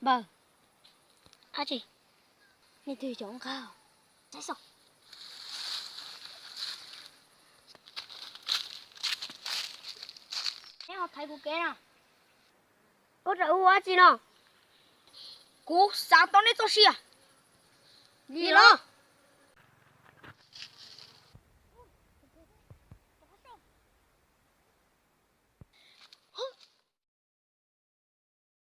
Npawg, ab tsi, nej twg cov nqa? Neb ho thaiv kuv kev na. Koj ua dab tsi no? Kuv xav tau neb txoj sia. Nim los.